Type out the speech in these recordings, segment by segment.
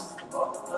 Hello.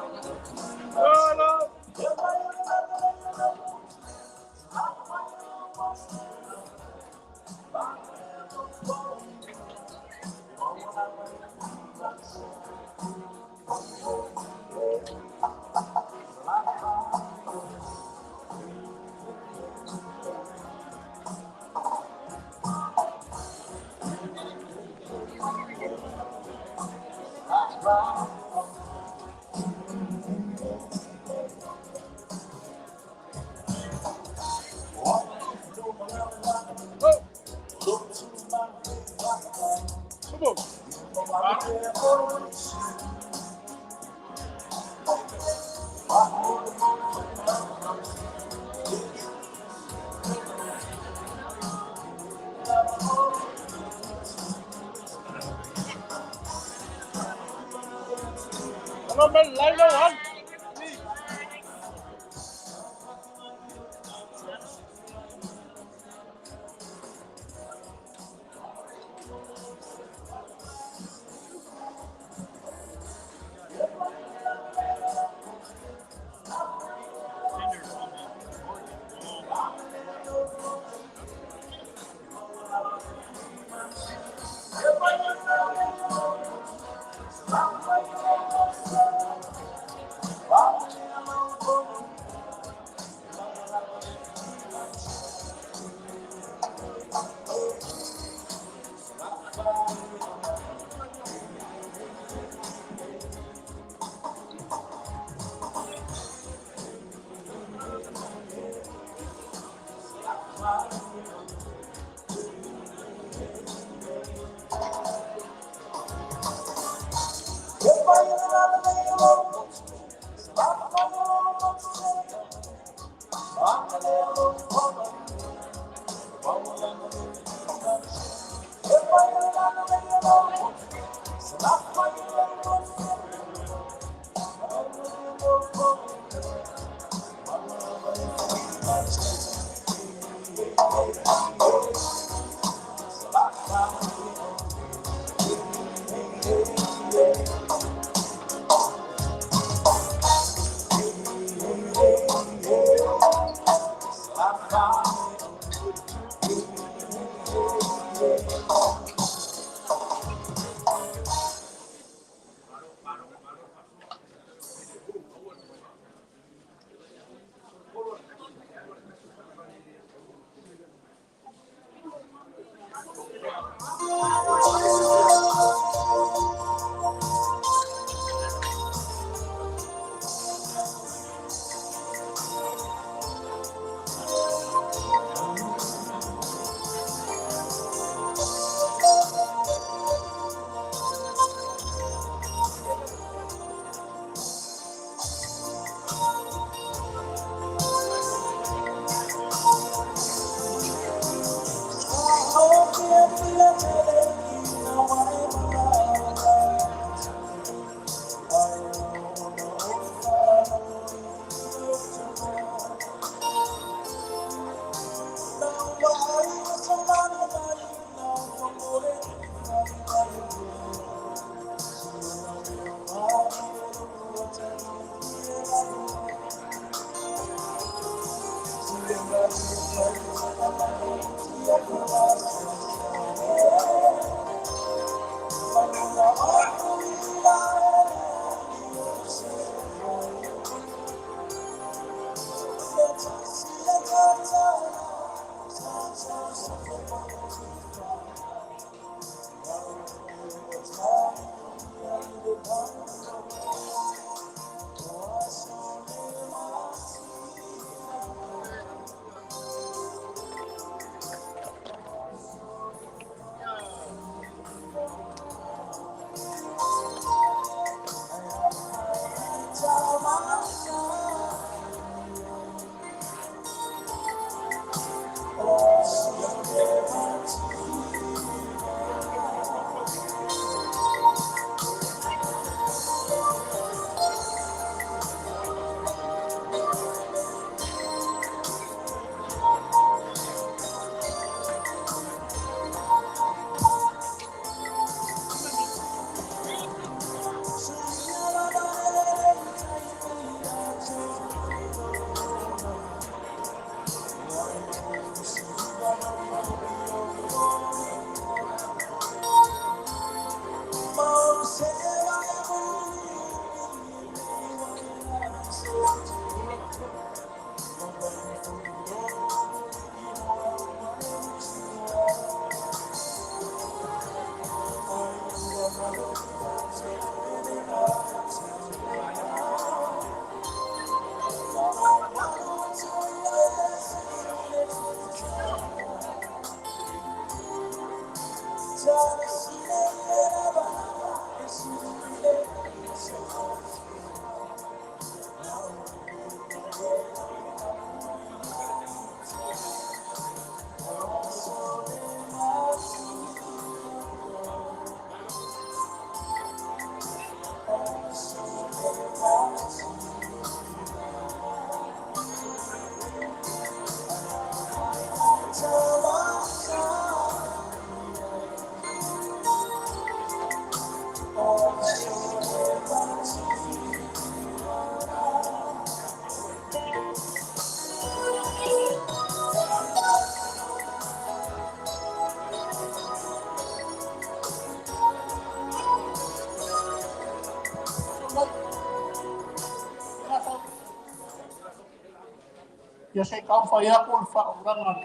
Ia se i taumafai atu le faaulaga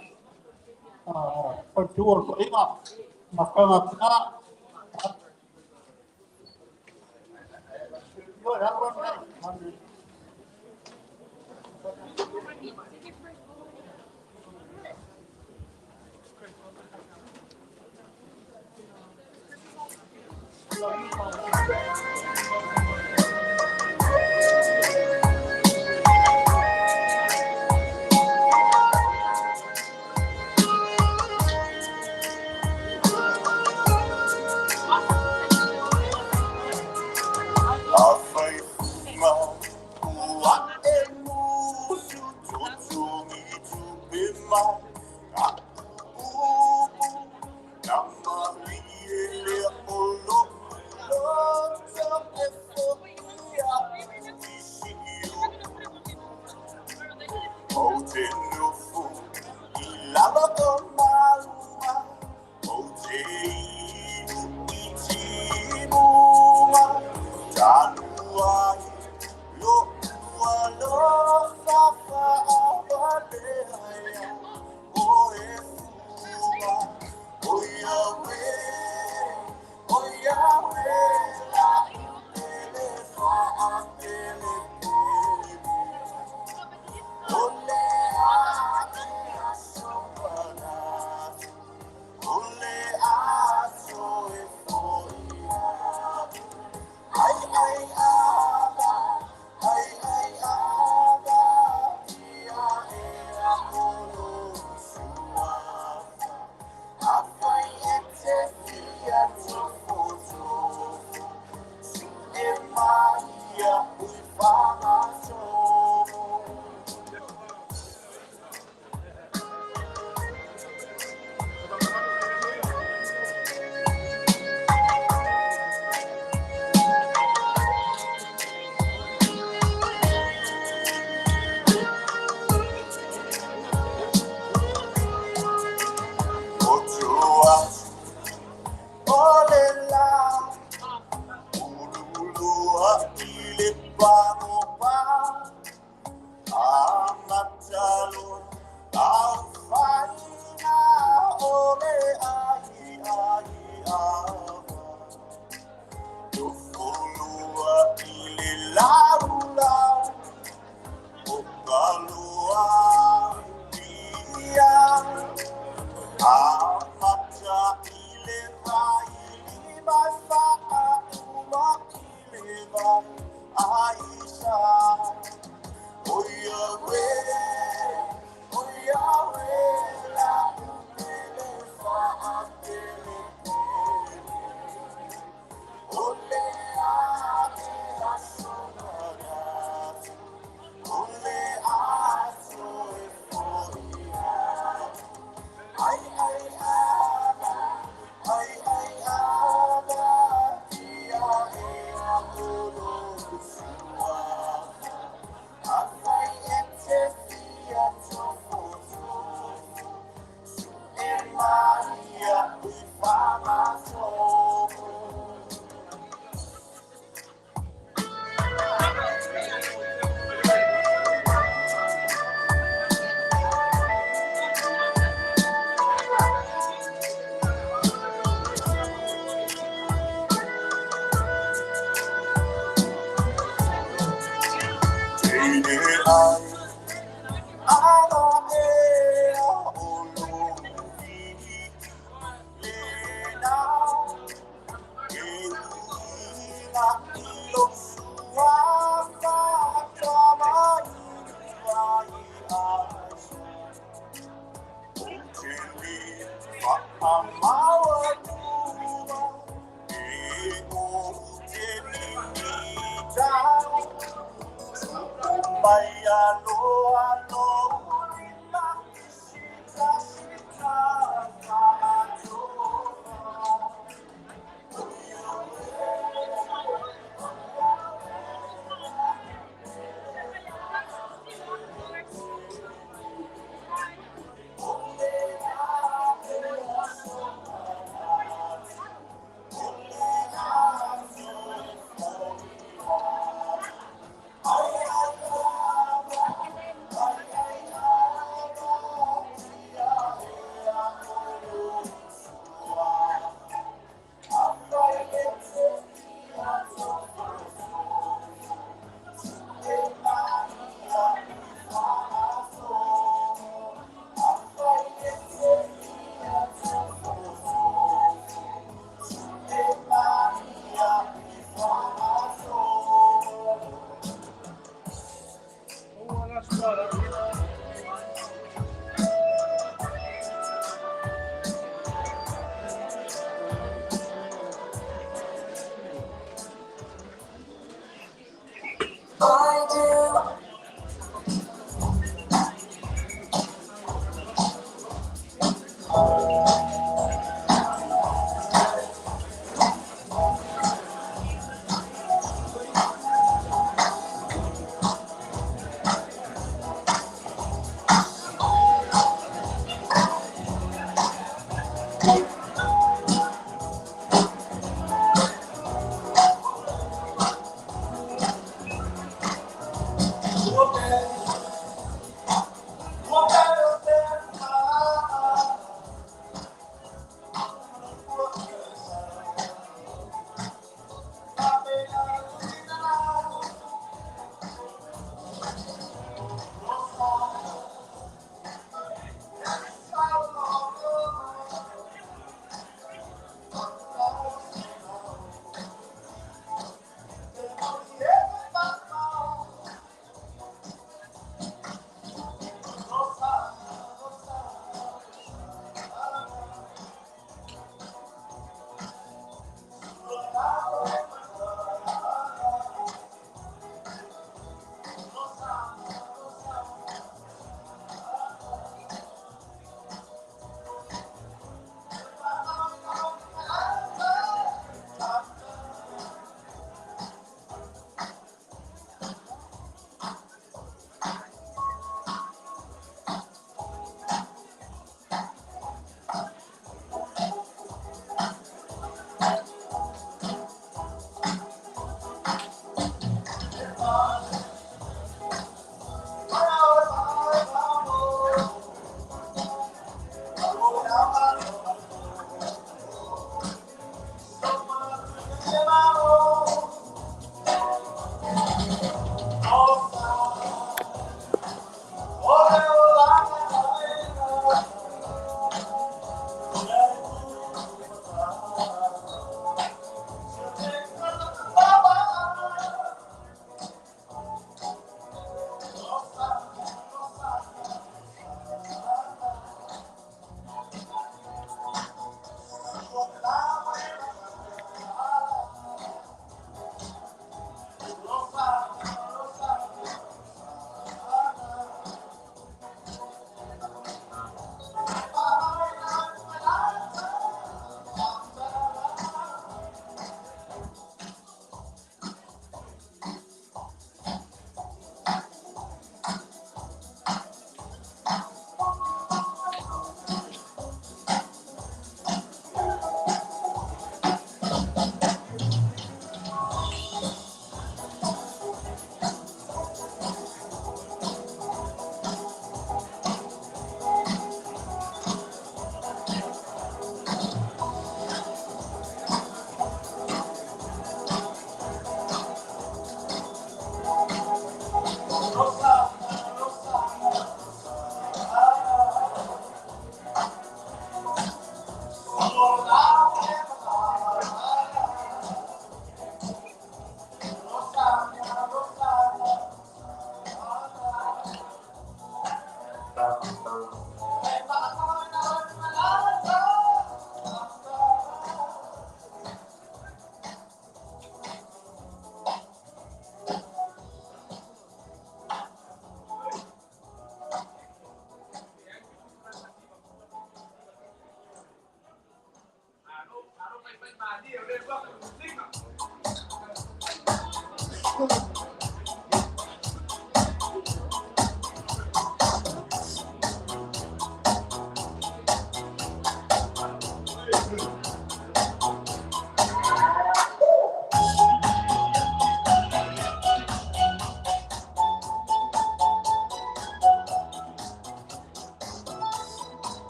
faletua o le toeaina mafutaga a tina. Ioe, alu alu nei.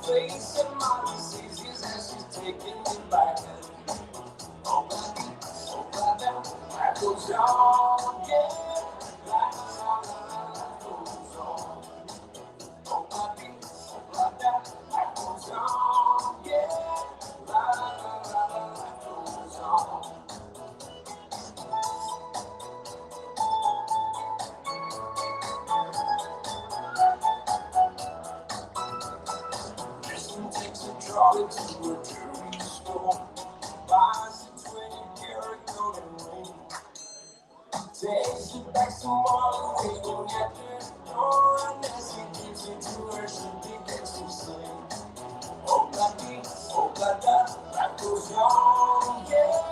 Face, and Molly sees his as she's taking me by hand. Oh, la, oh, la, da, life goes on, yeah. La, la, la, la, life goes on. Oh, la, oh, la, da, life goes on, yeah. La, la, la, la, life goes on. Kristen takes a trolley to a jewelry store, buys a 20-karat golden ring, takes it back to Molly waiting at the door, and as he gives it to her, she begins to sing. Oh, la dee, oh, la da, life goes on, yeah.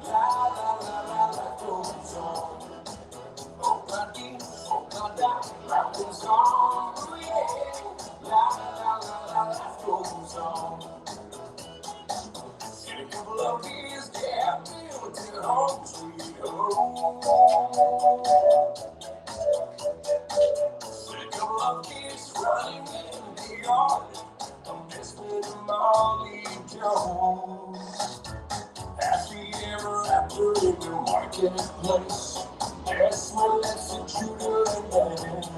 La la la la, life goes on. Oh, la dee, oh, la da, life goes on, oh, yeah. La la la la, life goes on. In a couple of years, they have built a home sweet home. With a couple of kids running in the yard, I'm Desmond and Molly Jones. Happy ever after in the marketplace. Desmond lets the shooter in the hand.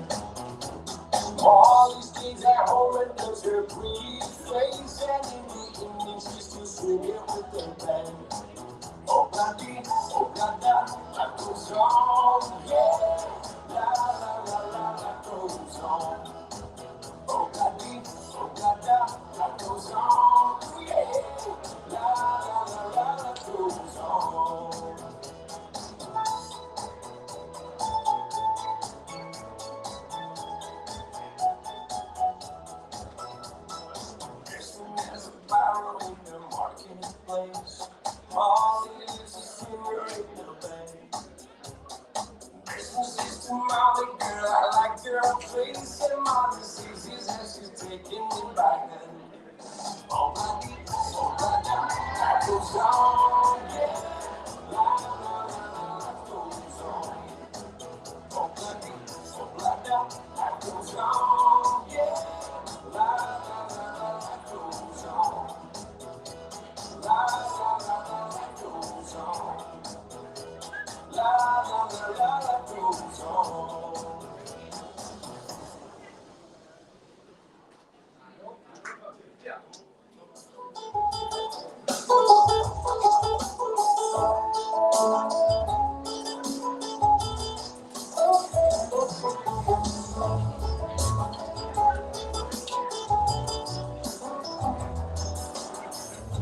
Molly stays at home and does her pretty face, and in the evening she's still swinging with the band. Oh, la dee, oh, la da, life goes on, yeah. La la la la, life goes on. Oh, la dee, oh, la da, life goes on, yeah. La la la la, life goes on. Kristen has a barrel in the marketplace. Molly is a singer in the band. Kristen says to Molly, girl, I like your face. And Molly sees his as she's taking me by hand. Oh, la dee, oh, la da, life goes on, yeah. La la la la, life goes on. Oh, la dee, oh, la da, life goes on, yeah. La la la la, life goes on. La la la la, life goes on. La la la la, life goes on.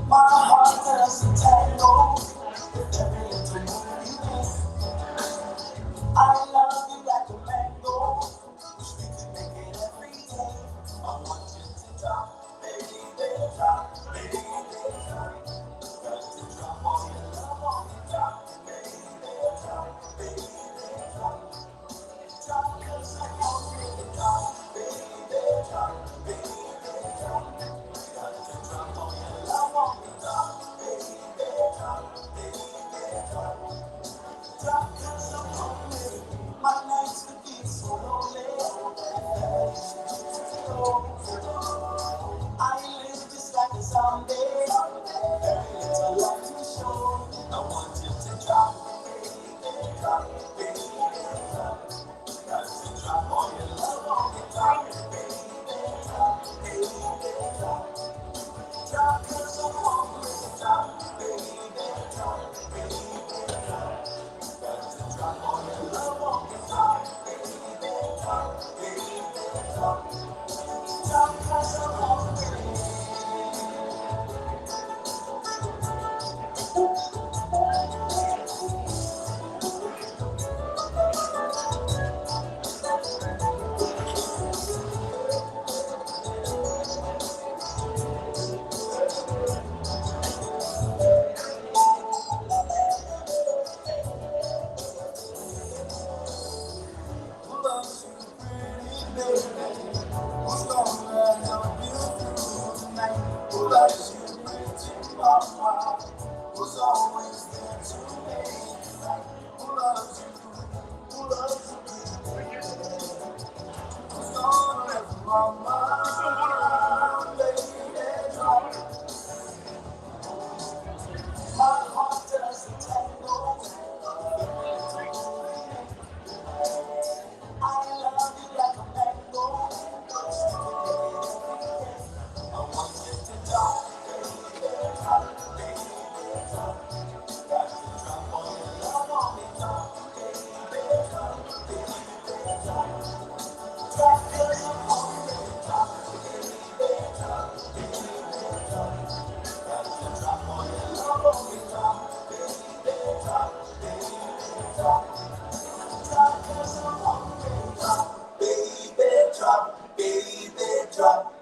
My heart does a tango with every little move you make. I love you like a mango. Wish we could make it every day. I want you to drop, baby, drop, baby, drop. Got to drop all your love on me, drop, baby, drop, baby, drop. Drop, 'cause I can't feel it, drop, baby, drop, baby, drop. Got to drop all your love on me, drop, baby, drop, baby, drop. Drop, 'cause I'm lonely. My nights would be so lonely. I live just like a zombie. Very little love to show. I want you to drop, baby, drop, baby, drop. Got to drop all your love on me, drop, baby, drop, baby, drop. Drop, 'cause I'm hungry. Drop, baby, drop, baby, drop. Got to drop all your love on me, drop, baby, drop, baby, drop. Drop, 'cause I'm hungry. Who loves you, pretty baby? Who's gonna help you through the night? Who loves you, pretty mama? Who's always there to make it right? Who loves you? Who loves you, pretty baby? Who's gonna let mama, baby? Drop, baby, drop.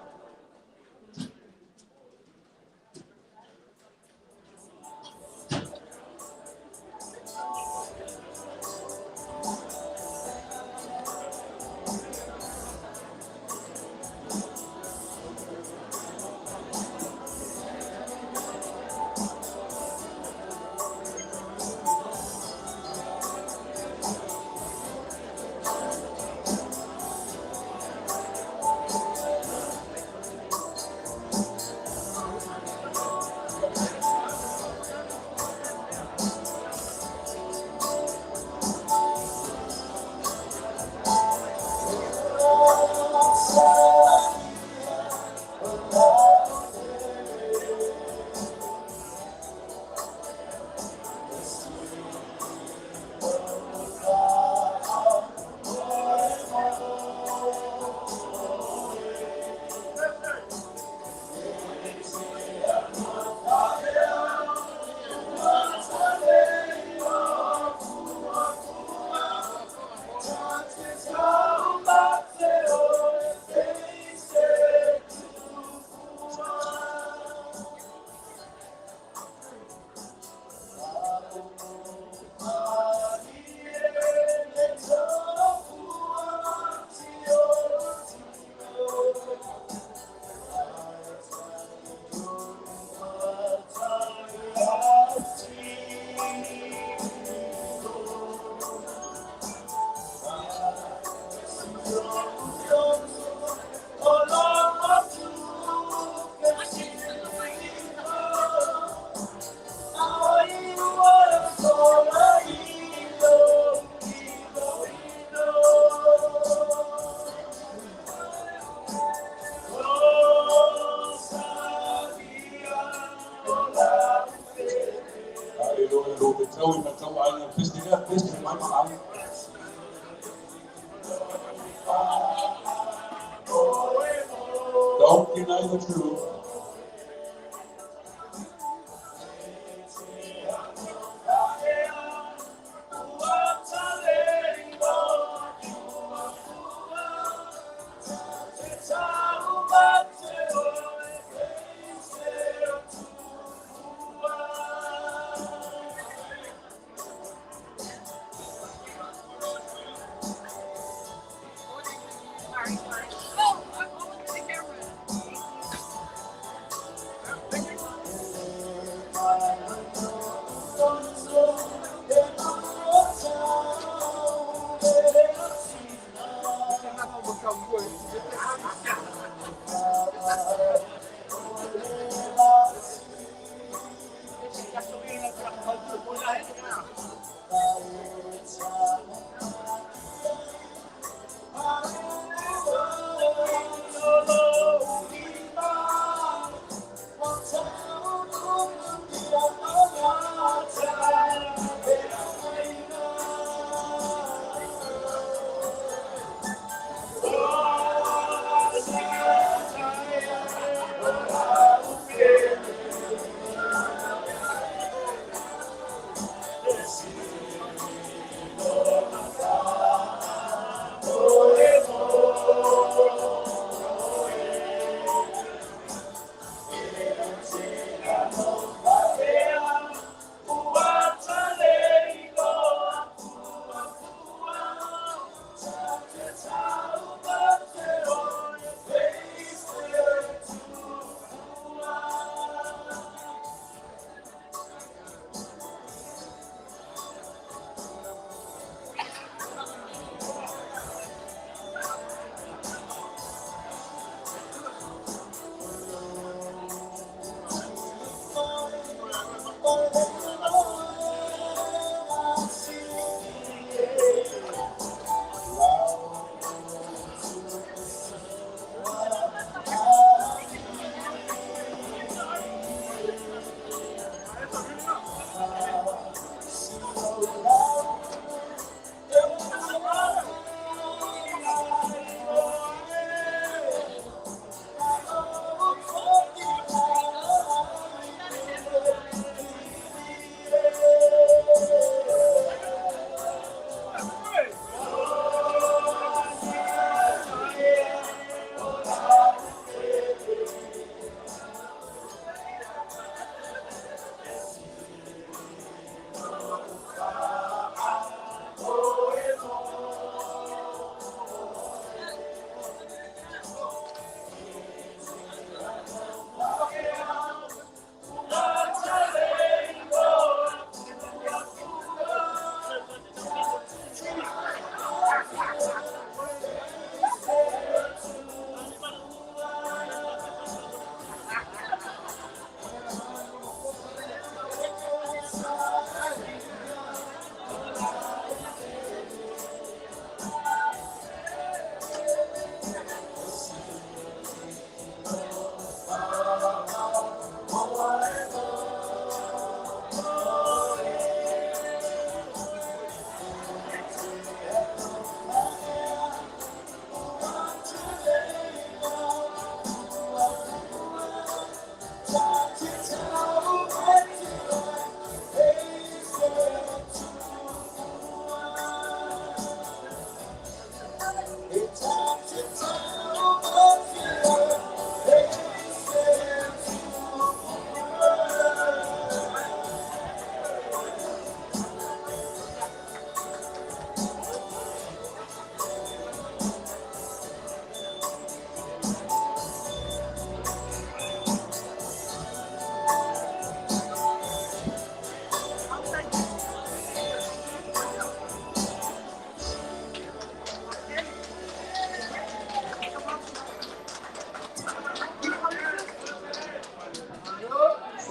Don't deny the truth.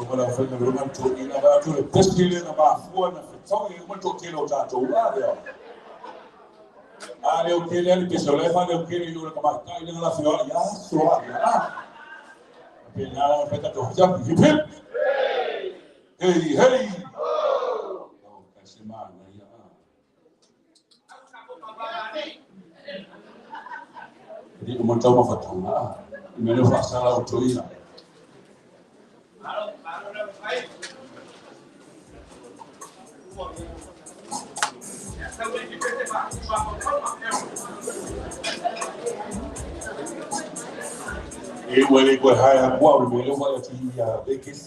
Sumala whainga runga tō ina vai atu le pesi le na mafua na whetau e uma tō kele o tātou a leo. A leo kele ali pesi o le wha leo kele i ura ka mai tai la whio ia soa ia a. Pe nā la whaita tō hia hip hip. Hey hey. O ka se mana ia a. Di uma tau mawhatanga a. I mele whaasala o tō ina. E ua le koe hae hakua o le mele wha atu i a Bekes.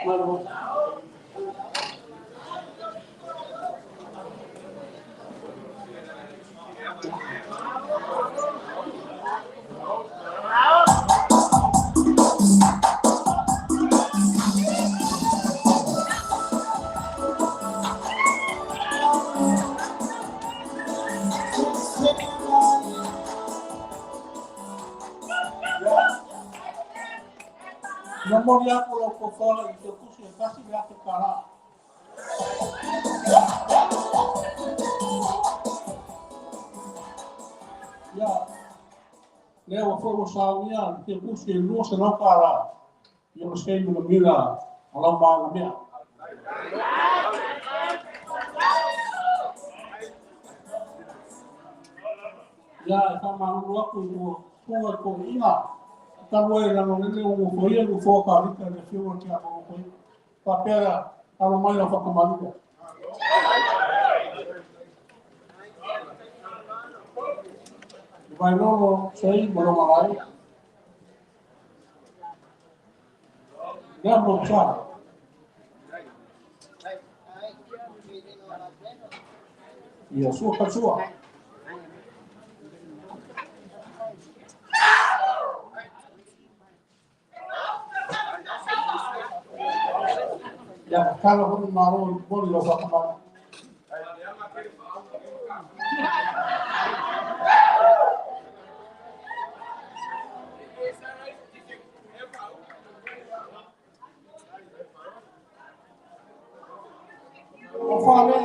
Malo. Na momoli aku lau tofa i te kusi e $1,000. Ia, lea ua foi ua saunia te kusi e $200. Ia ma sei mina o lau maga mea. Ia, e whamanunu aku i tua tunga ko inga. Talu ai lano lele o mo ia no fo ka rita le fiu o te ako ko. Pa pera alo mai la whakamaruka. Vai lolo sei mo lo malai. Lea mo sa. Ia sua ka sua. Ia kala honi maro i mori o whakamana. O whare.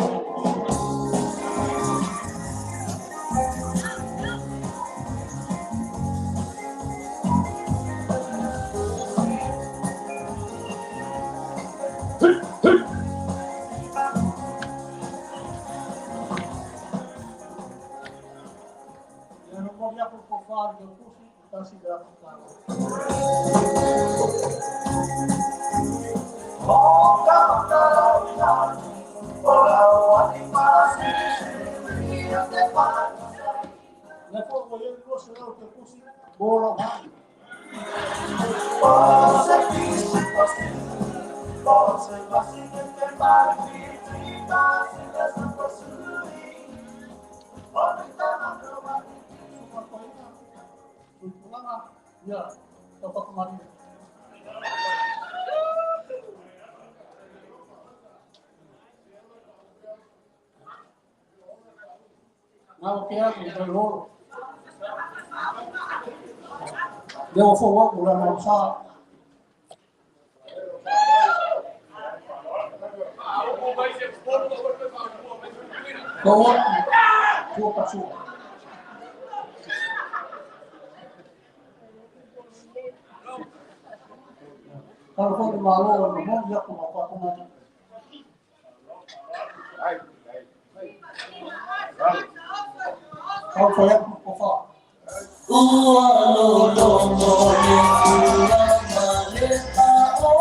Ia no mori aku ko whare o kusi, tasi le aku tāro. Le fo o ia lua se rau te kusi, mō lau hai. Suka toina, tuipulanga, ia, tau whakamari. Ngā o ke aku, kai loro. Lea ua fou aku le mau sa. Kau aku, tua ka sua. Kalo foi le malo o le mo ia ko ma whakamari. Kau whai aku ko wha. Ua lolomo le tulaga le ao,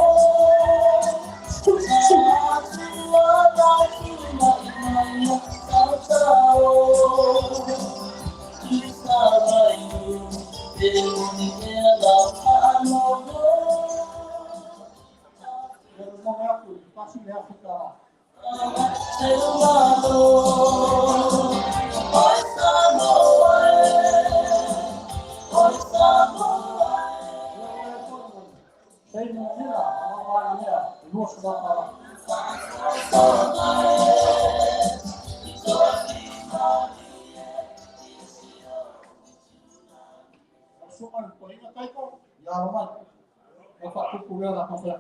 Atua la mai tatao, I sa mai e oni e la whaanono. Ia le mo aku, pasi le Afrika. Te malo, oi Samoa e, oi Samoa e. Ia o e tonu, sei mo mea, o ngā mea, i lua se waka. O sunga i ko inga taiko, ia aro mai. Ia whakupu rea la kawhea.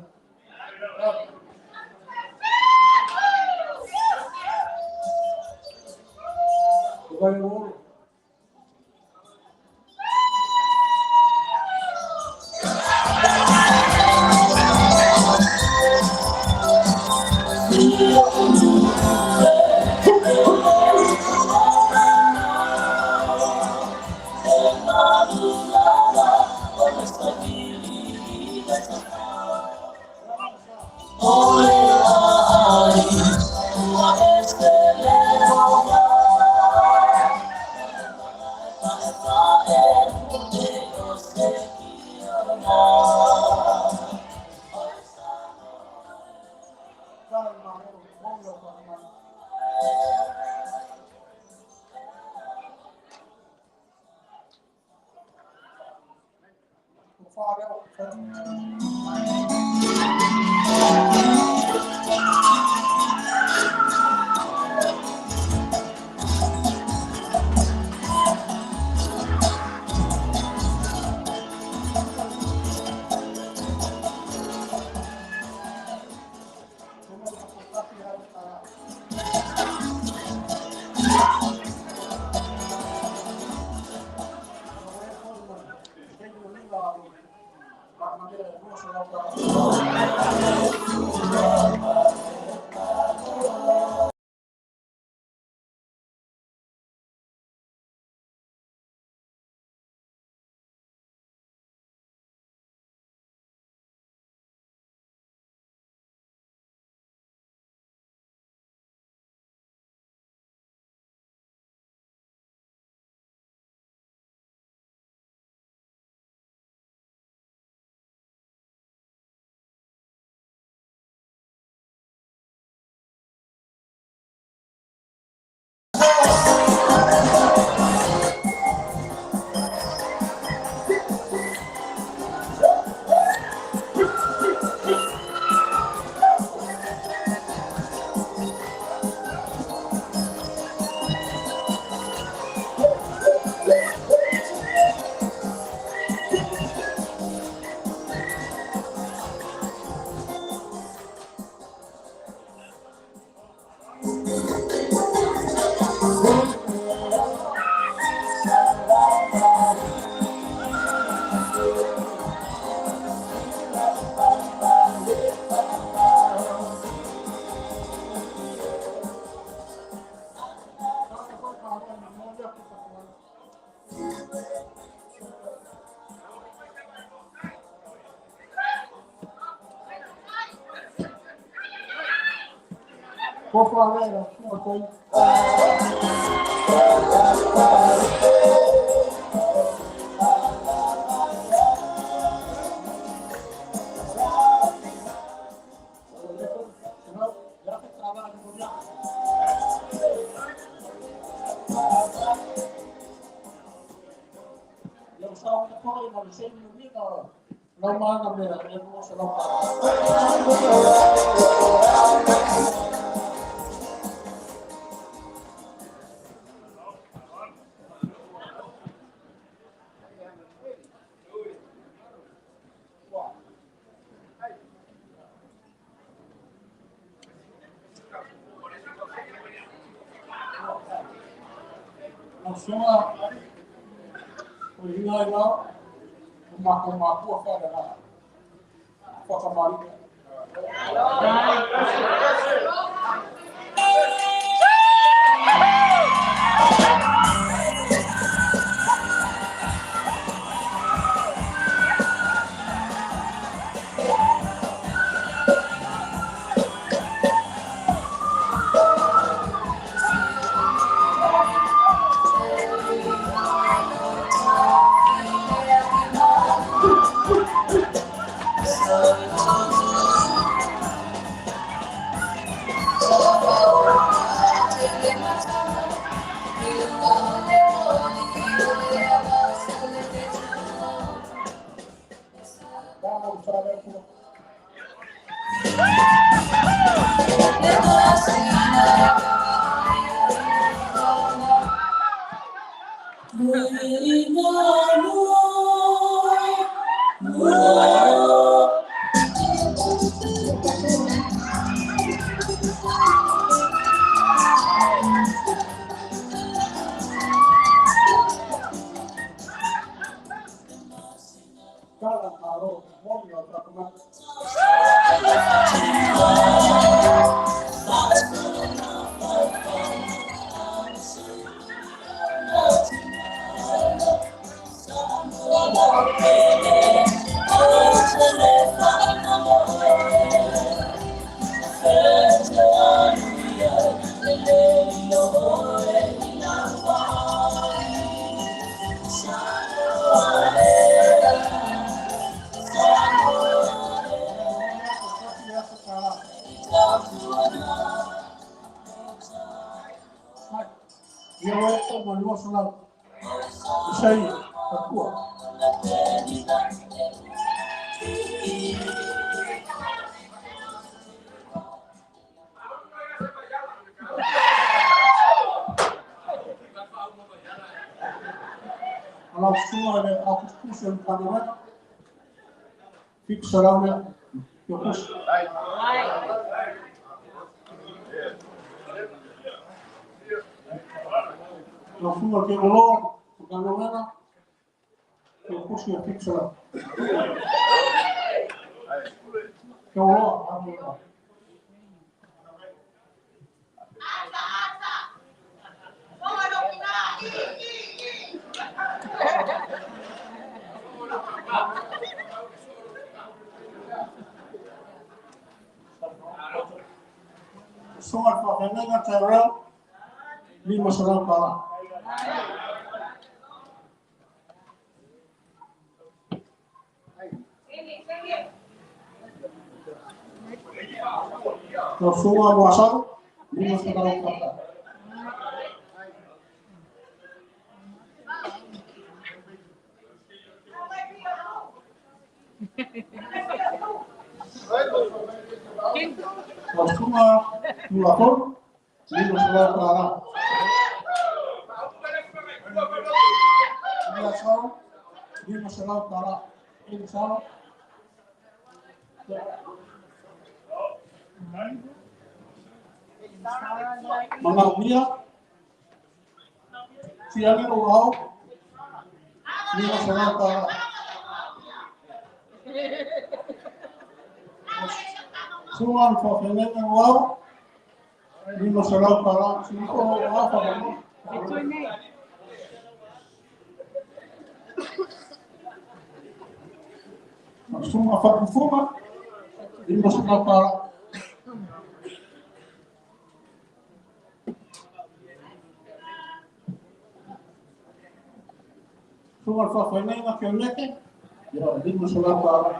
O vai o oro. Keoloa, alu. Susuga le faafeagaiga Tyrell, $500. Lau susuga Muasau, $500. Lau susuga Tulafono, $500. Muasau, $500. Eli Salo. Manaomia, siagi lou ao, $500. Susuga le faafeagaiga Loau, $500. Siliko lou ao faamalo. Susuga Faatufuga, $500. Susuga le faafeagaiga Keoneke, ia, $500.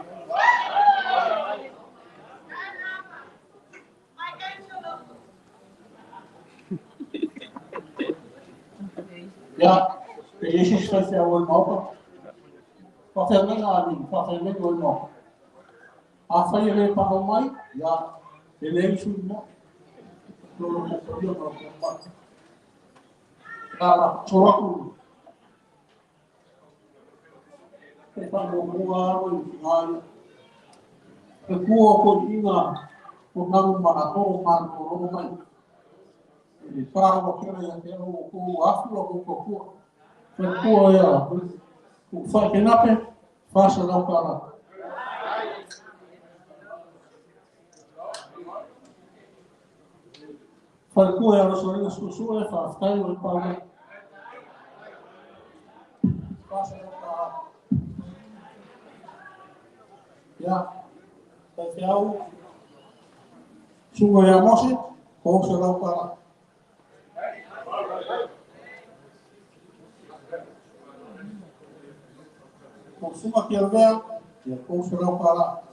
Ia, pe i ai se isi faifeau o le Maota. Faafeagaiga a alii, faafeagaiga o le Maota. Afai e le paau mai, ia, e leai sui mo. Lo lo mo ia ma lo ma. La so aku. E pa mo mo alo i ngai. E kua ko inga o ngaru ma ko ma ko ro mai. E pa o kera ia te o ko afu o ko kua. Ko kua ia ku fa ke nape fa sa lau kala. Falekua ia Rosalina Suesue, faafetai o le pau mai. $400. Ia, faifeau, susuga ia Mose, $300. O susuga Kialavea, ia, $300.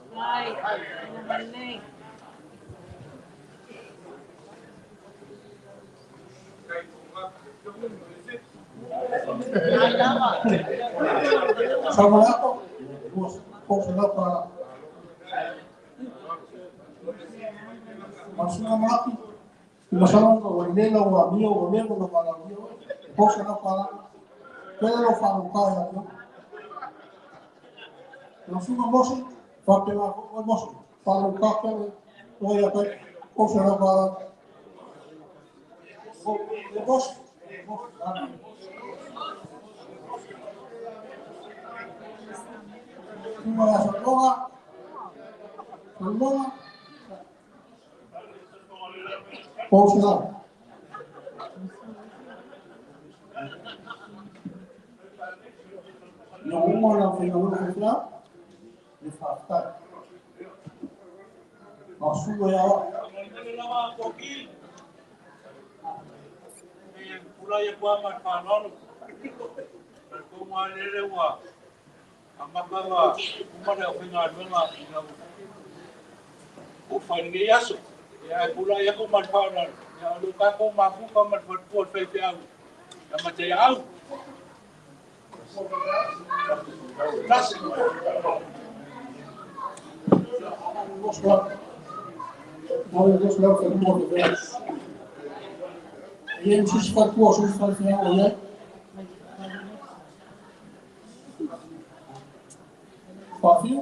Saumalato, $300. Masuga Malaki, masalo ua lela ua amio ua leva ona valaaulia oe, $300. Pele lou faaluka ia te oe. Lau susuga Mose, faapena foi oe Mose, faaluka pele oe ia te $300. Mose, Mose, Susuga ia Saloga, Saloga, $300. Ia uma le aufaigaluega faifeau, le faafetai. Ma susuga ia oe. $200. E i ai ma se isi faletua o se isi faifeau o i ai? Faafia?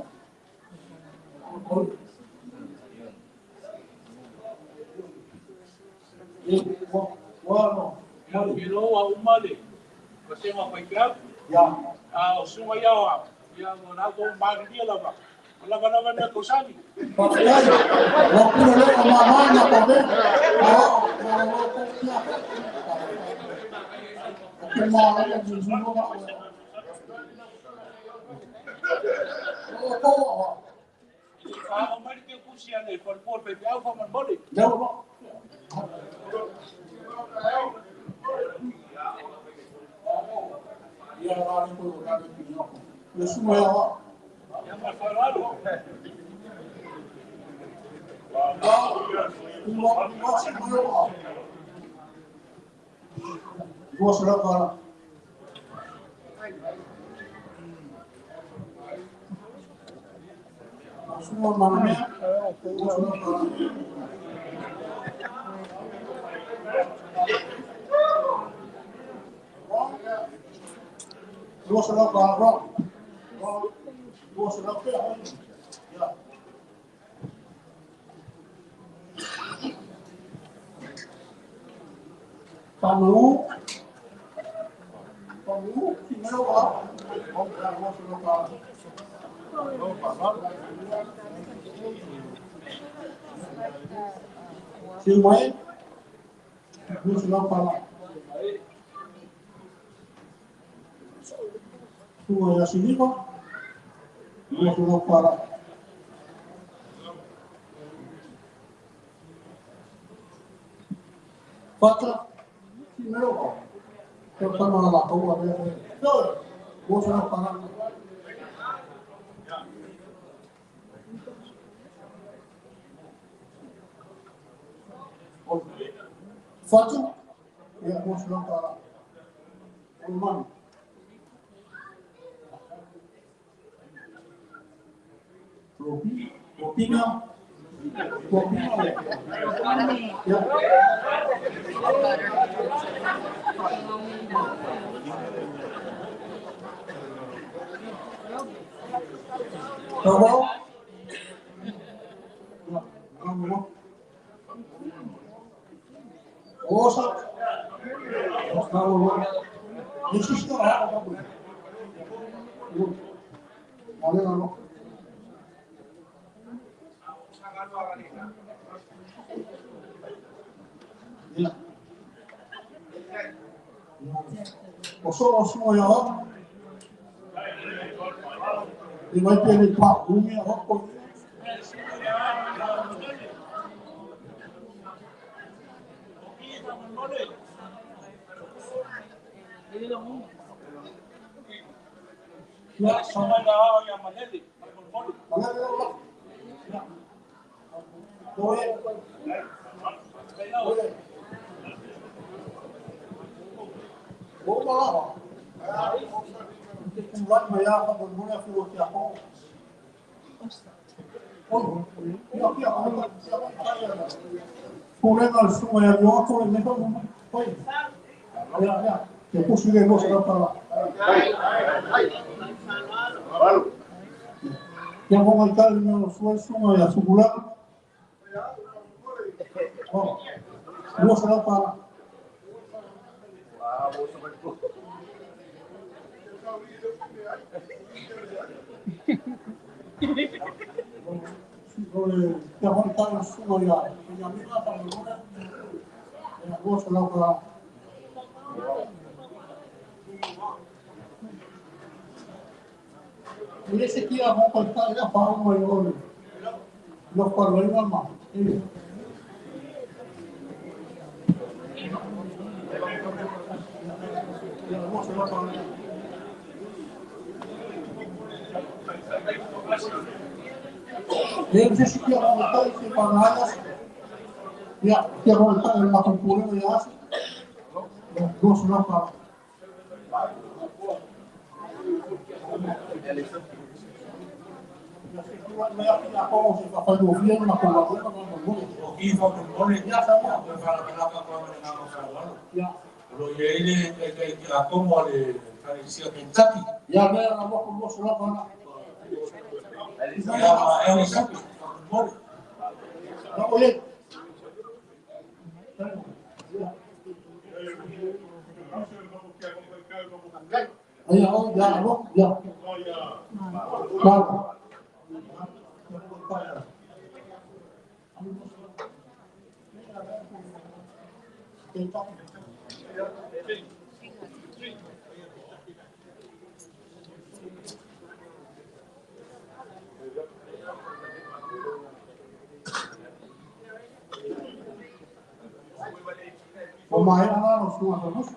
Ua no. Ilo a umale, o se ma faifeau. Ia. A o suga ia o ia o la ko maria lava. Lava lava mea tausami. Faafetai. Ua pule lea o mamā na pave. O, o, o, o, o ke mālama ni ma o ko o. A o mai te kusi ale falepo pe au fa man. Leo lo. Ia la ni ko la ni pinyo. Le suma ya wa. Ia ma fa'aloalo. Ua ua si mo o. Ua se la para. Suma mana mea. Ua se la para. Ua se la para. Ua se la para. Ya. Panu. Panu, primero va. Ua se la para. Si mai. Ua se la para. Tua ya sinifa. Ua se la para. Fata. Primero va. Pero tama la tua ve. Ua se la para. Fatu. Ya ua se la para. Olmani. Propina. Propina. Ya. Tawau. Ya, kamu. Osa. Kamu. Insisto, ah, kamu. Vale, no. Ya. O so o so ya. I mai pe ni pa umi o ko. Ya, sama la ao ia malele. Mole. Vale, la. Ya. Oye. Oye. O mala. Te kumlai mai a fa mo na fu ki a ko. O, ya ya ya. Pulega al suma ya yo ko le ko mo. Oi. Ya ya. Te pusi le no se para. Ya mo mai tal no su suma ya su. Oh. No se para. Ya mo tal suma ya. Ya mi va para mo. Ya no se para. E esse aqui a roupa está já fala maior. Lo falou em mamá. Esse aqui a roupa está empanadas. Ya, que a roupa está en la computadora ya hace. Dos no para. Ya, ya, ya. Claro. O mai ala lo sua sa musu.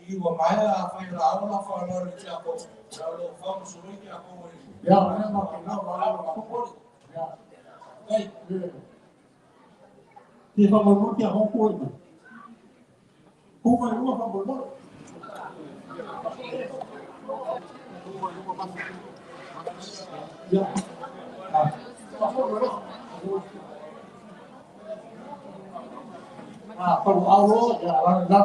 I ua maea a fai la au la whaaloa le tia ko. La lo wha musuri kia ko wale. Ya, ne ma ke na wa La la ma ko. kukoli. Ya. Kai. Ti fa mo ti a ho ko ni. Ku mai lua fa mo. Ya. Ah. Ah, pa alo ya la la.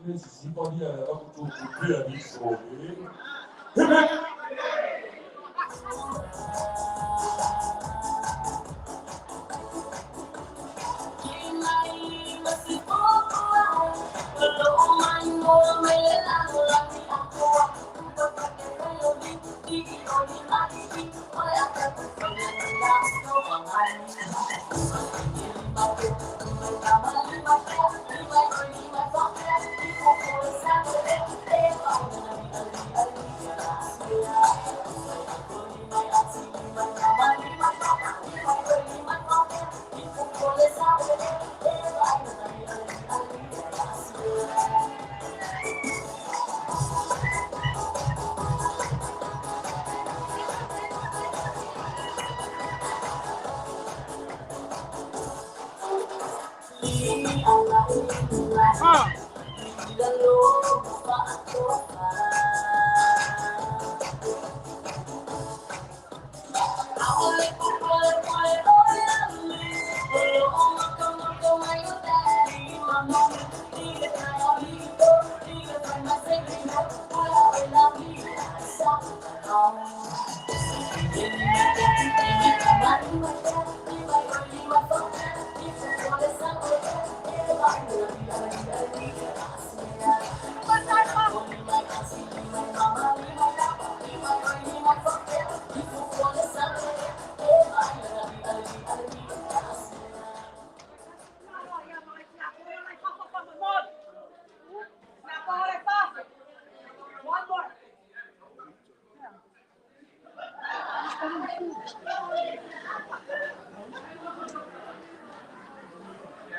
Ile sisi kwa ni ya la kutu kupia ni so.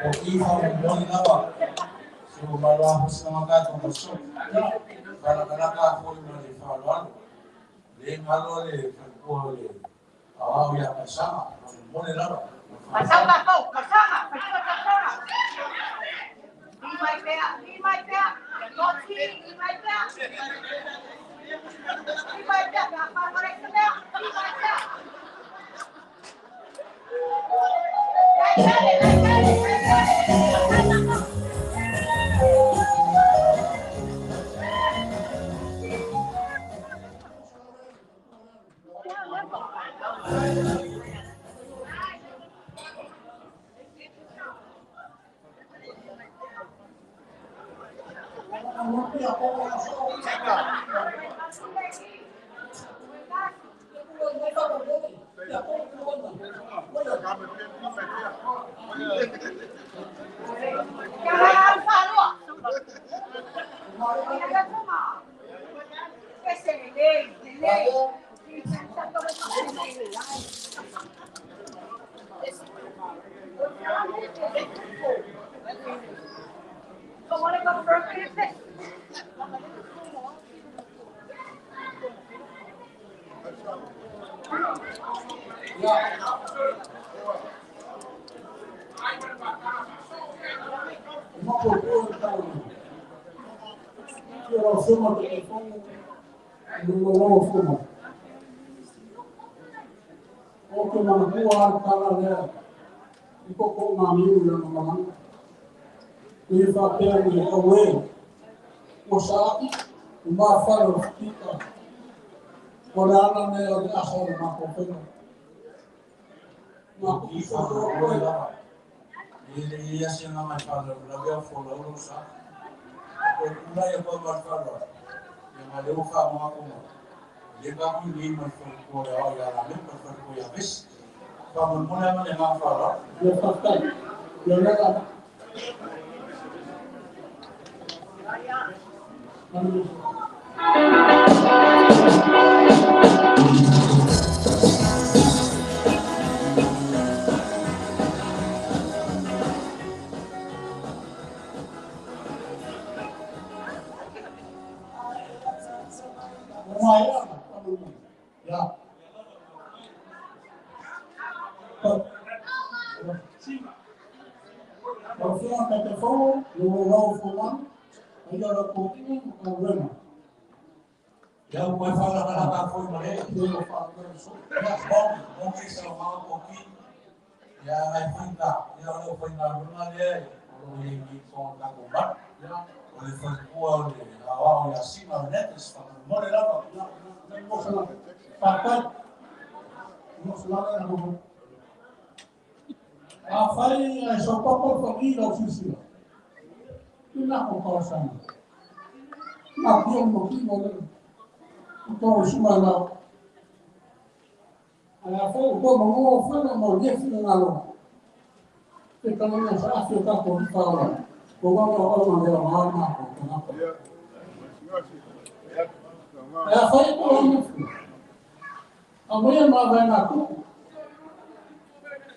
O i fa mo ni lava. So ma la ho sa ma ka ko so. Kala kala ka fo ni ma le fa lo. Le ngalo le fa ko le. Awau ya pasama. Mo ni lava. Pasama kau, pasama, pasama, pasama. Limai pea, limai pea. Goti, limai pea. Limai pea, apa mereka pea, limai pea. Lai kali, lai kali, lai kali. I ko ko ngā niu i lana malanga. I whāpea ni e kau e. Ua saaki, u mā whare o whitika. Ko le ana me o te asa o le mākou whenga. Ngā I kupu soso whānau koe. le lava. I le ia se ngā mai whānau, la wea fo la ulu sa. Ko kula ia koe mai whānau. Ia mai leo wha mga kuma. Le ka kui ni mai whānau ko le au ia la me, mai whānau ko ia ves. Wha mon mone ama le ngā whānau. Ia whātai. Ia lela. Manu. Uma ia, manu. Ia. Lau whia ka te whango, lo rau whanau, ai ara kōtinga ma ka rena. Ia mai whānau ka laka foi ma le. Ia lo whānau so. Ia bong, bong i sa mga koki. Ia ngai whainga, ia o leo whainga runga le, o lo i ni kong ka kumbat. Ia, O le whaikua o le awao ia sima o netes, whakamone lava. ia, ia, mo sala. Whātai. Mo sala na mo. A whai ai so papa whangi lau sisila. Ina ko kausana. Nā pia mo ki mo le. O tō suma lau. Ai a whai o tō mango o whana mo le whina ngā loa. Te kananga sa afi o tātou i whaola. Ko ngā ngā au ngā leo ngā ngā ko ngā ko. Ai a whai ko au ngā. A mai mā vai ngā kuku.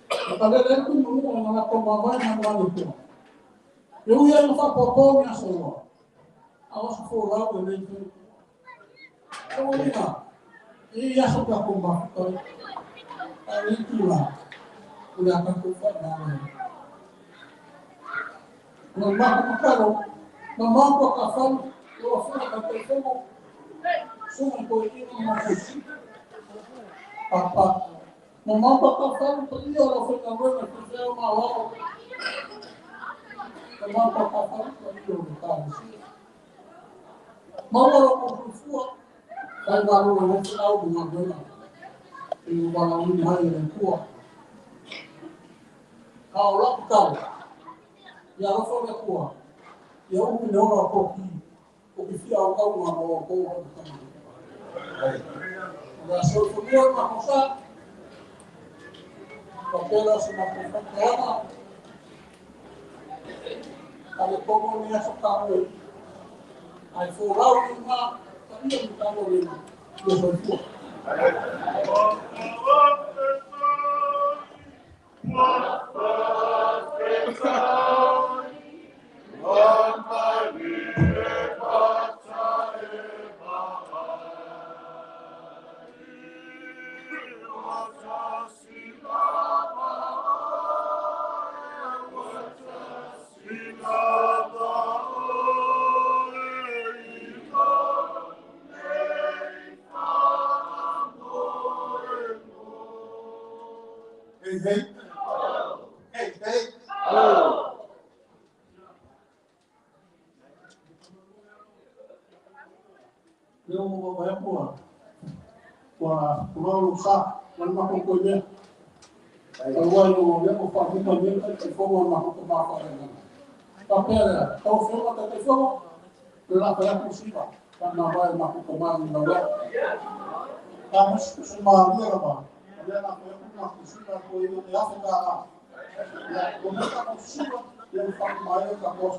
O ka lele ku mungu o ngā ko mā vai ngā ngā ni kua. E ui ai whapapau ni aso loa. A osa fō lau e nei tū. O ina, e i aso ka ko mafutai. A nei tū la. O le aka ko whai nā nei. O ngā mako makaro, ma mako ka whau, o a whana ka te whengo. Sunga ko e ina mā kusi. Papa. Ma mako ka whau, pa ia o la whenga wena ki wheo mā wao. Ma mako ka whau, pa ia o le kāwisi. Maua lo ko fua, kai ngā rua o whenau mo ngā wena. E o wala uni hai e le kua. Ka o laku tau, ia rofa le kua, ia uhi ne ora ko ki, ko ki whia o kau ngā o kō o te tanga. O ngā soifonua ngā hosa, ka pēra se ngā whakaana, ka le komo ni aso ka ue, ai fō rau i ngā, ka ia mi ka rore ngā, ia soifua. Hey, hey. Hey, hey. Leo mo ba pua. Ua ua lo sa, ua ma ko ko ne. Ka ua yo le ko fa ku pa ne ka te fo ma ko ma fa ne. Ka pere, ka o fo ka te fo. Le la pa ku si ba. Ka na ba ma ko ko ma ni na wa. Ka mo si si ma ni ra ba. Le la pa ku ma ku si ba ko i le afa ka ra. Ya, ko me ka ku si ba, ya fa ma yo ka ko.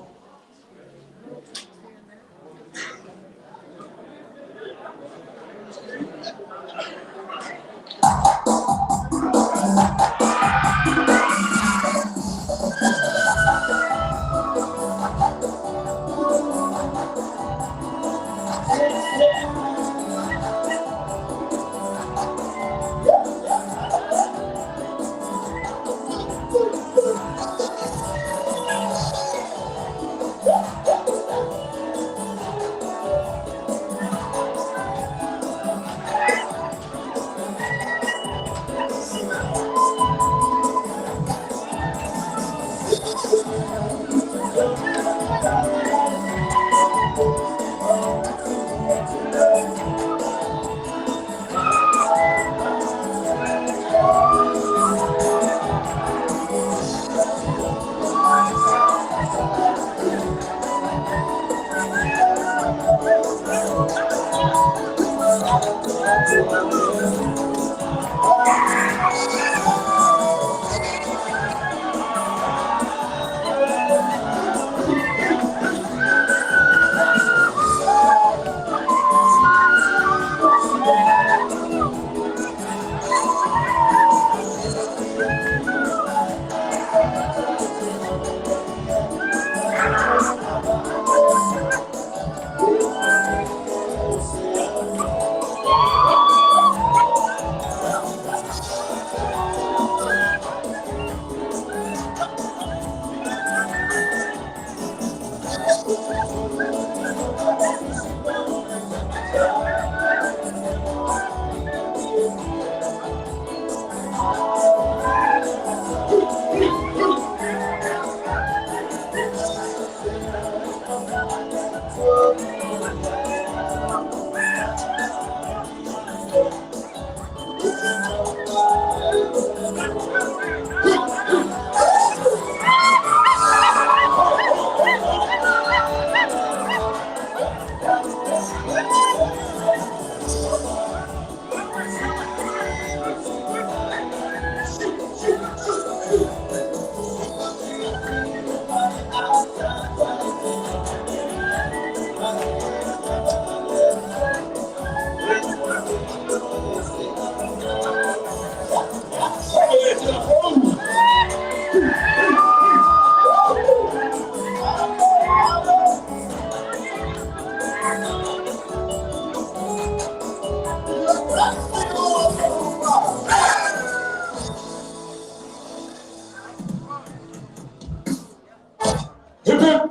Hip hip!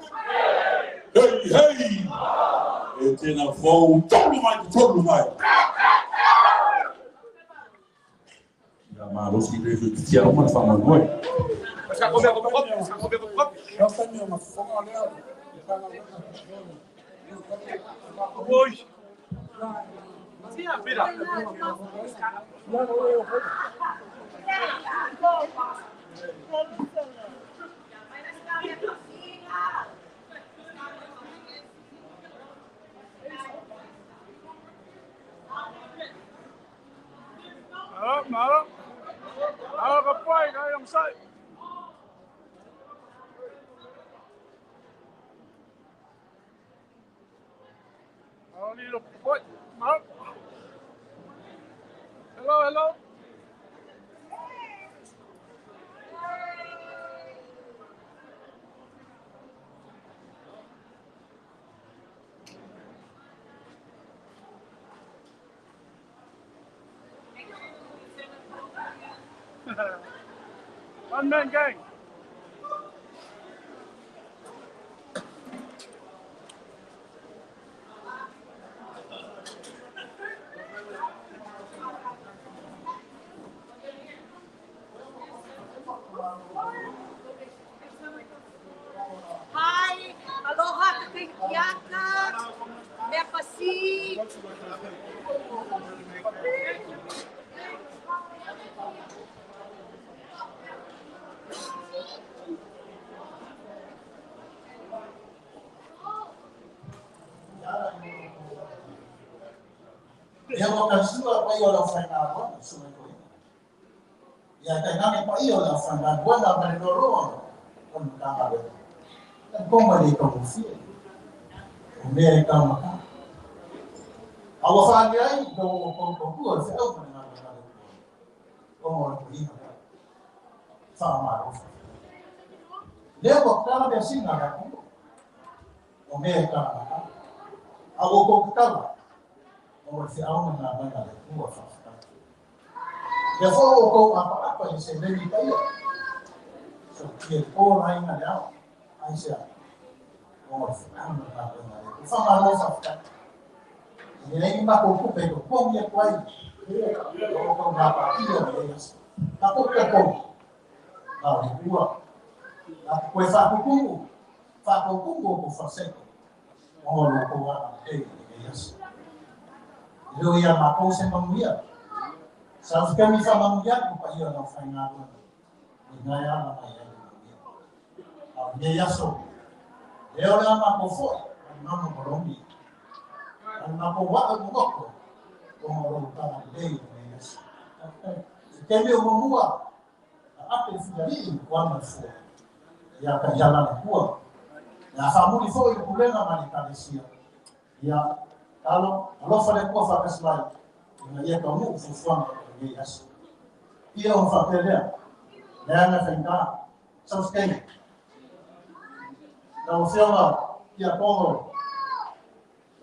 Hey, hey! E tēnā fōu, tolu mai, tolu mai! Ia malosi le tia o mana whanau. Oi. Malo, malo. Malo ka pai, ka yung sai. Malo ni lo pai. Malo. Hello, hello. One man gang. Hi, aloha kakahikiaka, mea pasi. Ia wa kasua pa ia la whainga wana, sua ko ia kai nane pa ia la whainga wana ma le loroa o mutanga le. Na konga le ka mufia. O mea e ka maka. A wa whaangi ai, ko ko ko kua le whiau ma le ngā ngā le kua. O ngā le kuhina. Wha maro. Lea wa kala mea singa ka kuo. O mea e ka maka. A wa ko kutala. O le whiau ma ngā ngā le kua whawhata. Ia fo o kou apa apa i se leni paia. So kia kō rai ngā le ao. Ai se a. O le whiau ma ngā ngā le kua. Wha maro whawhata. I le ni mako kupe ko kongi e kuai. O kou ngā pakia me e asa. Ka ko ka kou. Nā o le kua. Nā koe whakukumu. Whakaukuku o ko whaseko. O lo ko wa e e aso. Leo ia mākou se manuia. Sa ufikami wha manuia ko pa ia lau whainga rua. I ngai ana mai ai manuia. A o nei aso. Leo lea mākou foi. Manono molomi. A mākou waa mongoko. O ngā rau tanga lei i nei aso. Se kemi o mamua. A ape whiari i kuana fua. Ia ka iala le kua. Ia whamuri foi i pulenga mani kalesia. Ia alo alofa le kua whakasimai. Ina ia ka mu fufuanga o nei aso. Ia o whapelea. Lea na whainga. Sauskei. Na o whionga kia kongo.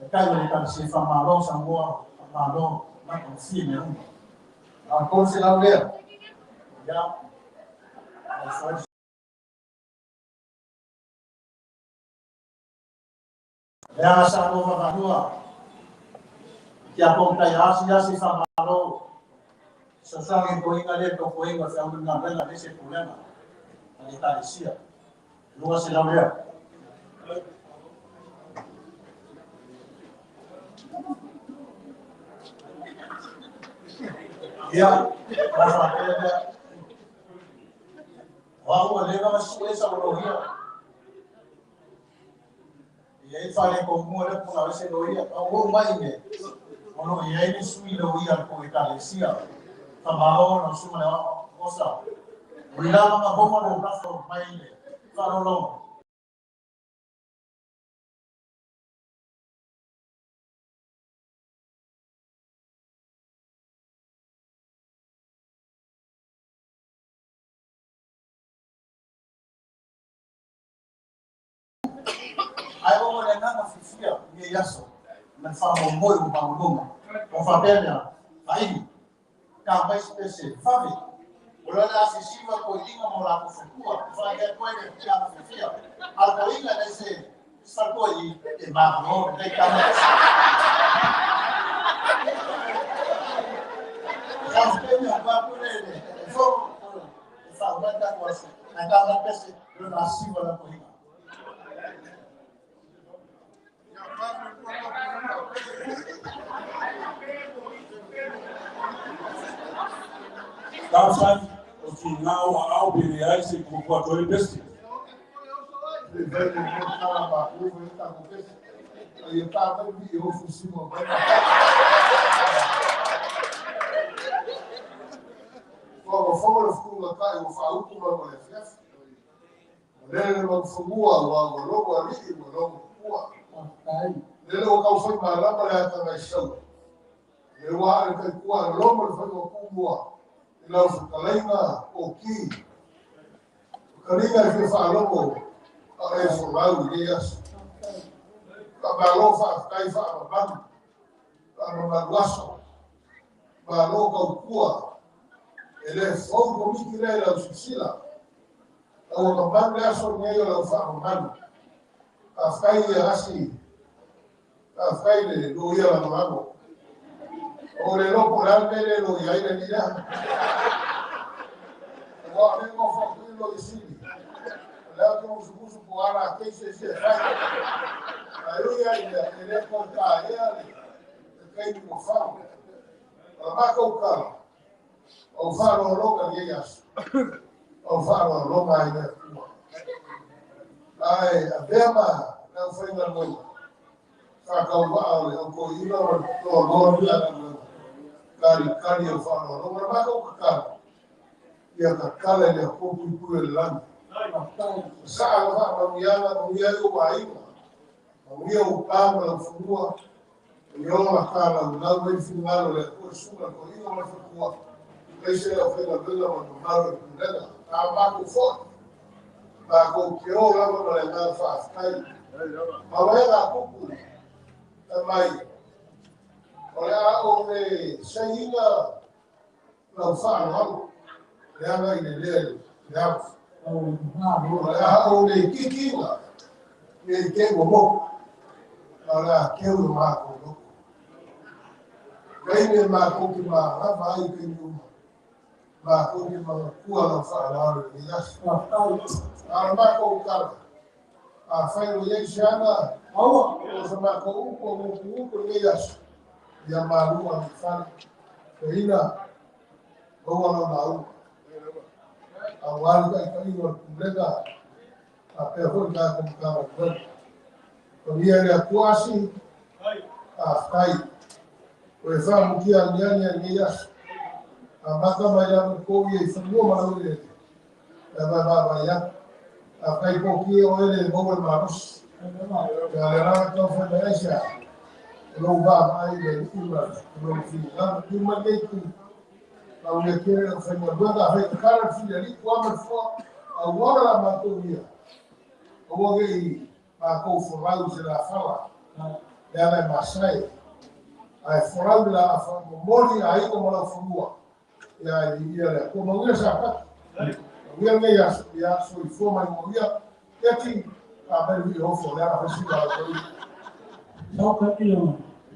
Le kai o le kalesia whamalo Samoa. Whamalo na o fie me unga. A kō se lau lea. Ia. Ai whai. Lea sa lo whakanua. Kia kong tai asi asi whamalo. Sa sangi ko inga le ko inga whia unu ngā renga le se pulenga. A le kalesia. Lua se lau lea. Ia, ka whapea lea. Wau a leva nga sue sa lohia. Ia i whare ko mua le puna se lohia. A o mai me. Ono ia i sui lohia ko i kalesia. Whamalo na suma le osa. O i lava nga boma lo rafo mai le. Wharolongo. Ai o le nganga fifia ni yaso. Man fa mo mo o pa mo. O fa pena. Ai. Ka mai spese favi. O la la si siva ko inga mo la ko fukua. Fa ke ko ile kia na fifia. Al ko inga le se sa ko i e ma no le ka ma. Sa pena pa ko le le. Fo fa wa ta ko se. Na ka ma pese lo na siva la ko inga. Tausan o ki ngā o au pere ai se kukua toi besti. Lele o kau whai marama le ata ngai sau. Le wā le kai kua loma le whai o kumua. I lau whakalainga o ki. Karinga e whia whaalomo a e whalau i nei aso. Ka malo whaafkai whaamamanu. Ka amamanu aso. Malo kau kua. E le fau komiki le lau sisila. Lau amamanu le aso nei o lau whaamamanu. Ka whai ia asi. Ka whai le lo ia la mango. O le lopo la mele lo ia ina ni la. Wa le mo fa ku lo isili. La ko musu musu ko ara ke se se fai. Ai ia ia ele ko ta ia le kai ko fa. O ma ko ka. O fa lo lo ka ia as. O fa lo lo mai le. Ai a bema na fai na mo. Whakau le o ko ina o to loa ni ana mo. Kari kari o whano. No mara maka o kakara. Ia kakala le ko pui le langi. Sa ala wha manuiana manuia i o wainga. Manuia o pāma la funua. O i ola kala o lau mei fungalo le ko sunga ko ina ma fukua. Leise o whenga vela ma numaro i pulega. Tā mako foi. Mako ke o lava ma le ngā whaafkai. Mawera kuku. E mai. O le a o le seinga lau whaaloalo. Le anga i le lea le au. O le a o le kikinga. Le ke ua moko. O le a keu i mākou loko. Kei me mākou ki mā lava ai kei uma. Mākou ki mā kua lau whaaloalo i le aso. A mākou kala. Afai ua i ai se aga o se matou upu o gutugutu i lenei aso, ia malu ane i fale. Toeaina, maua lau lauga aua le taitaiga o le Pulega faapea foi le tatou Matagaluega. Pagia le Atua Asi, faafetai. Ua e faamutia aniani ai lenei aso. Amata mai lava i tou ia i fanua ma laueleele, e vaavaai atu. Afai po o oe le maua le malosi. Ia le agaga taumafai mai ai se a, o lou vaavaai i le alii ma lou finagalo. Tu mai lenei itu, manuia tele lau faigaluega, afai tatala le fili alii, tua ma le foa, auala la matou ia. Aua ne i matou folau i se lafala, leaga e masae. Ae folau i le laafa, momoli aiga ma lau fanua, ia i le Atua. Manuia Sapatu. Manuia lenei aso, ia soifua ma ia manuia. Eti, a mai lui ofo, le ala fasi la lau. Sau ka ia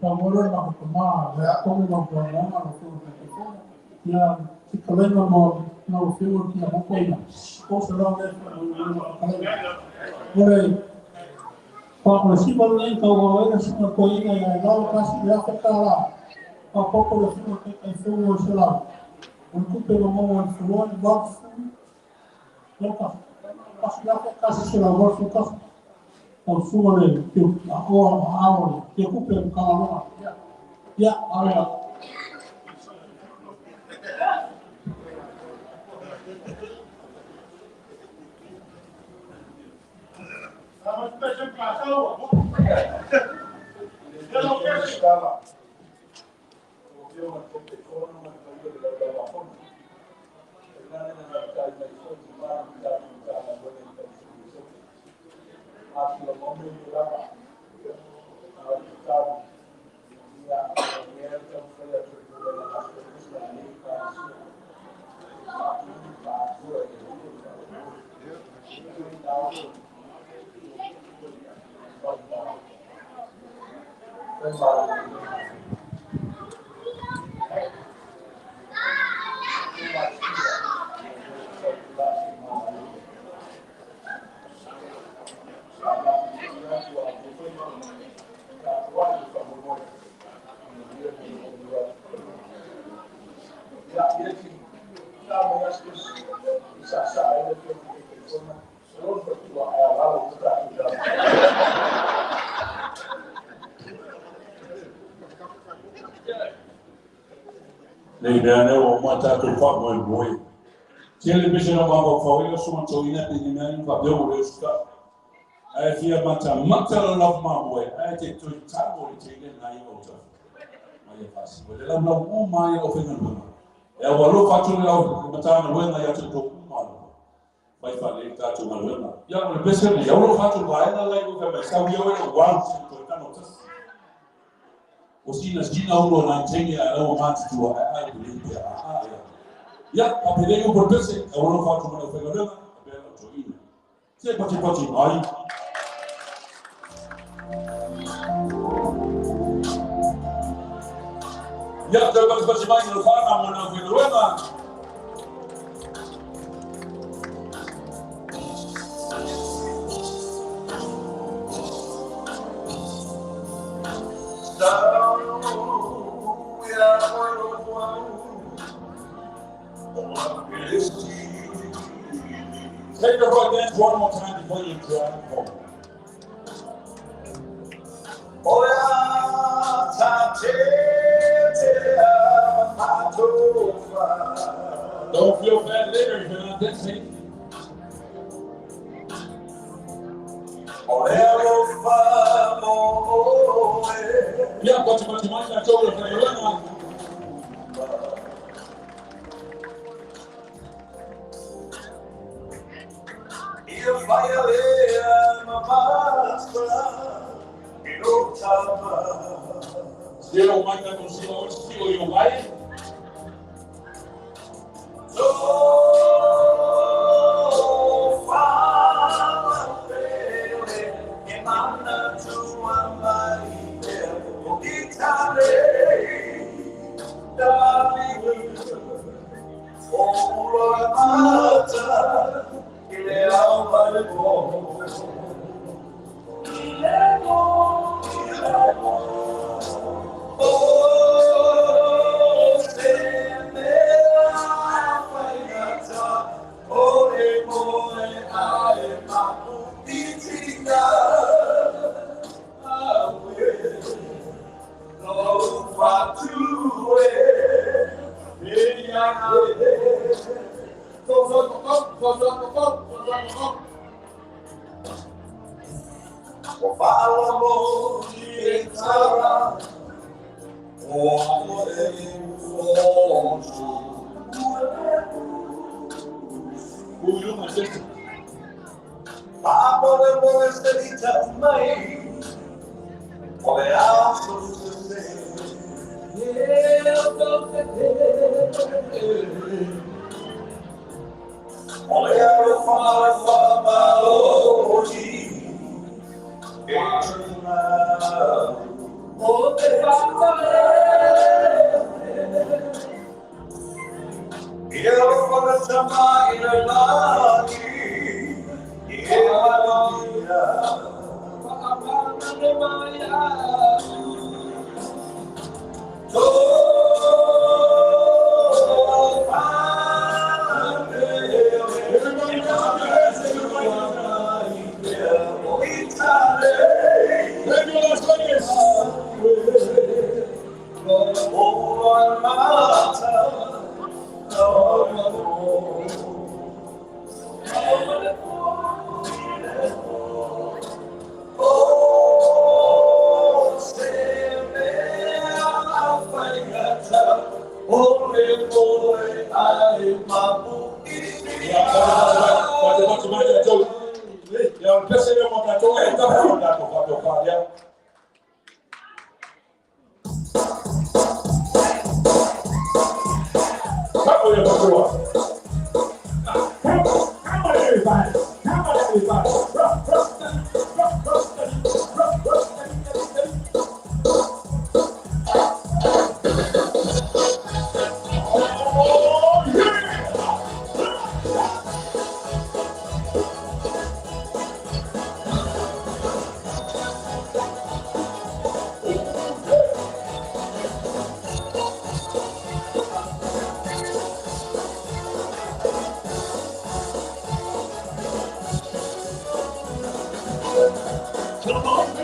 ka mora na ko ma le ko me ma ko na na ko ko ko ia ti kalenga mo na o fiu ki a ko ina ko se la le ko kalenga ole pa ko si ba le ka o ina si ko ina ia la ka si ia ka ka la pa ko ko le fiu ke kai fiu o se la o ku pe no mo o fu o ba fu no ka ka si la ka si se la ba fu ka o fu le ke a o a o ke ku pe ka la ia ala. Nei mea nei ua uma tatou faamoemoe. Tele pese na mafaufau ia suga toina pe ni mea ni faapea ua le usuta. Ae fia matamata le lava mamoe, ae te toe tago le tele nai o tafu. Mai e faasiwa. Le laulau uma ia o faigaluega. E au alofa atu le lau matagaluega ia te outou uma alofa. Fai faalelei tatou galuega. Ia o le pese nei, au alofa atu vaega lai o fai mai sau ia oe o uau se toe tago tasi. O sina sina ulo nai tenge a lau matutua a ai pele pe a a ia. Ia, a pele o pese, au alofa atu mai o faigaluega, a pele o toina. Se pati pati mai. Ia, toe pati pati mai no whana mo na faigaluega. Take the right dance one more time before you drive home. Don't feel bad later if you're not dancing. Yeah, but you might not go with the Zero mai consigo sigo io vai. Come on.